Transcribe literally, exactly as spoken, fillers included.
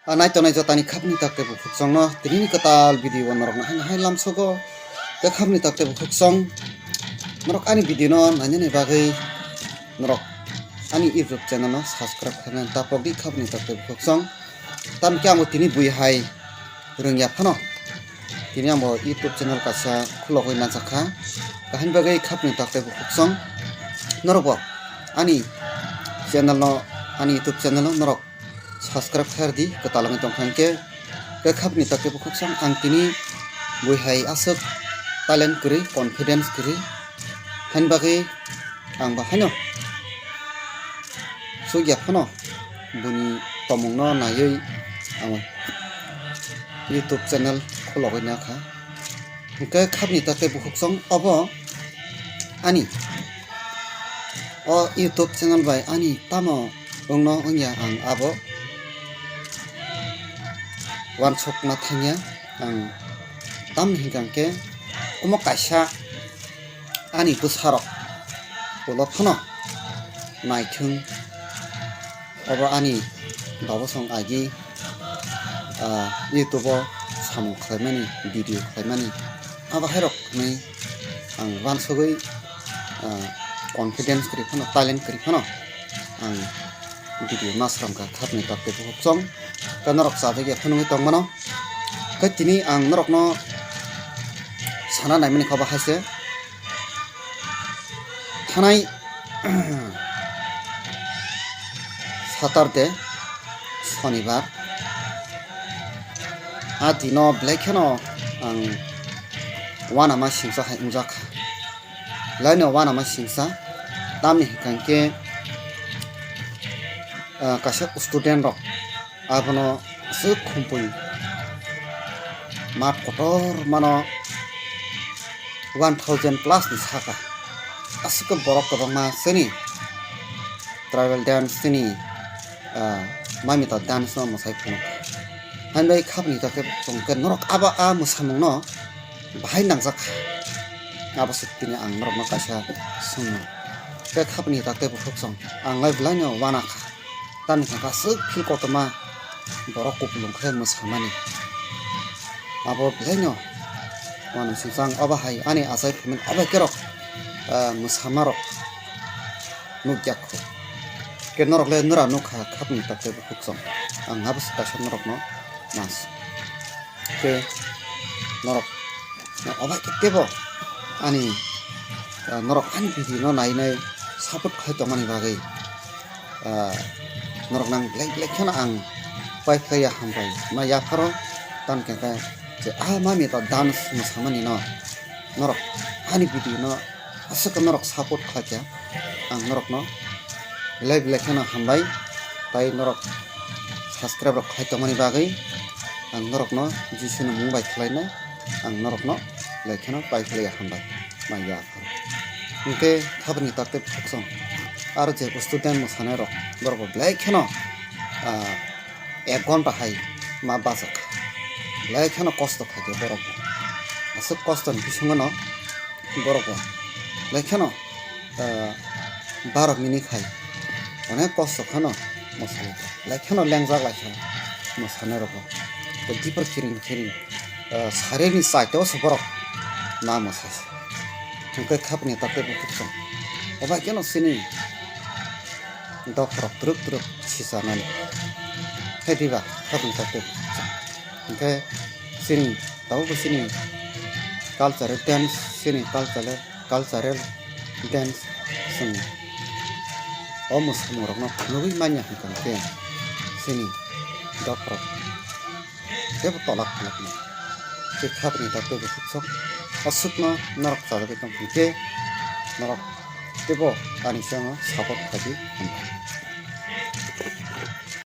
A nai tongnai jotani khapni tak tei bukhuk chwngno tinini kwtal video o norokno hai hai lamsogo. Tei khapni tak tei bukhuk chwng norok ani video no nainani bagwi norok ani YouTube channel no subscribe khainani tapok di khapni tak tei bukhuk chwng. Tamokhe amo tini bui hai rwngya phano tini amo YouTube channel kaisa khulogwi manjakha. Kahini bagwi khapni tak tei bukhuk chwng norok bo ani channel no ani YouTube channel no norok subscribe khair di kwtal wngwi tongkha hinkhe. Khe khapni tak tei bukhuk chwng ang tini bui hai aswk talent kwrwi, confidence kwrwi, hain bagwi ang bo haino chukya phano buni tomungno naiwi ang YouTube channel khulogwi nakha. Hinkhe khapni tak tei bukhuk chwng obo ani o YouTube channel bai ani tamo wngno wngya ang abo uansukna thangya. Ang tamni hinkha hinkhe omo kaisa ani bwsarok ulo phano naithung. Obo ani babosong agi, ah, YouTube o samung khlaimani, video khlaimani. Abo hairok hinwi ang uansugwi, ah, confidence kwrwi phano, talent kwrwi phano ang video ma sramkha khapni tak tei bukhuk chwng. Tei norok chajak ya phano wngwi tongmano. Khe tini ang norokno sana naimani khe obo hai se. Thanai Saturday, Sonibar, a dino belai kheno ang uanama singsa hai wngjak kha. Belai no uanama singsa, tamni hinkha hinkhe, ah, kaisa student rok abono aswk khumpui mat kotor mano one thousand plus ni saka. Aswk khe borok kwbangma chini tribal dance, chini, ah, mamita dance no mwsai phunukha. Hain bai khapni tak khe chwng khe norok abo a mwsamung no bahai nangjak kha. Abo se tini ang norok no kaisa swngmung. Khe khapni tak tei bukhuk chwng ang lai belai no uana kha. Tamni hwnkhe aswk feel kotorma borok kupulung khe mwsamani. Abo belaino uanamsingcha ang obo hai ani achai phaimani obo khe rok, ah, mwsamarok nukya kho. Khe norok le nura nukha khapni tak tei bukhuk chwng. Ang abo se kaisa norokno mas. Khe norok, obo hai khe teibo ani, ah, norok ani video no nai nai support khai tongmani bagwi, ah, norok nang belai belai kheno ang pai phlai ya hambai ma yapharo. Tamni hwnkhe je ah mamita dance mwsamani no norok ani video no aswk norok support khlaikha, ang norokno belai belai kheno hambai. Tai norok subscribe rok khai tongmani bagwi ang norokno Jisuni mung bai khlainai, ang norokno belai kheno pai khlai hambai. Maya hinkhe khapni tak tei bukhuk chwng aro je student mwsanai rok borok bo belai kheno, ah, ek ghonta hai ma bachak kha, belai kheno kosto khaikhe borok bo aswk kostoni bisingo no borok bo belai kheno, ah, baro minute hai onek kosto kheno mwsai kha, belai kheno lengjak lai kha mwsanai rok bo. Tei dipor khiring khiring, ah, sareni chaiteo se borok ma mwsai se. Hinkhe khapni tak tei bukhuk chwng obo hai kheno chini dophorok twrwk twrwk sichanani. Hai diba khapni tak tei bukhuk chwng. Hinkhe chini tabukbo chini cultural dance, chini cultural, cultural dance chwng o mwsamungrokno phunugwi manya hinkhe chini dophorok teibo tolak phalakno tei khapni tak tei bukhuk chwng aswkno norok chajagwi tong hinkhe norok teibo ani chwngno support khlaiwi hambai.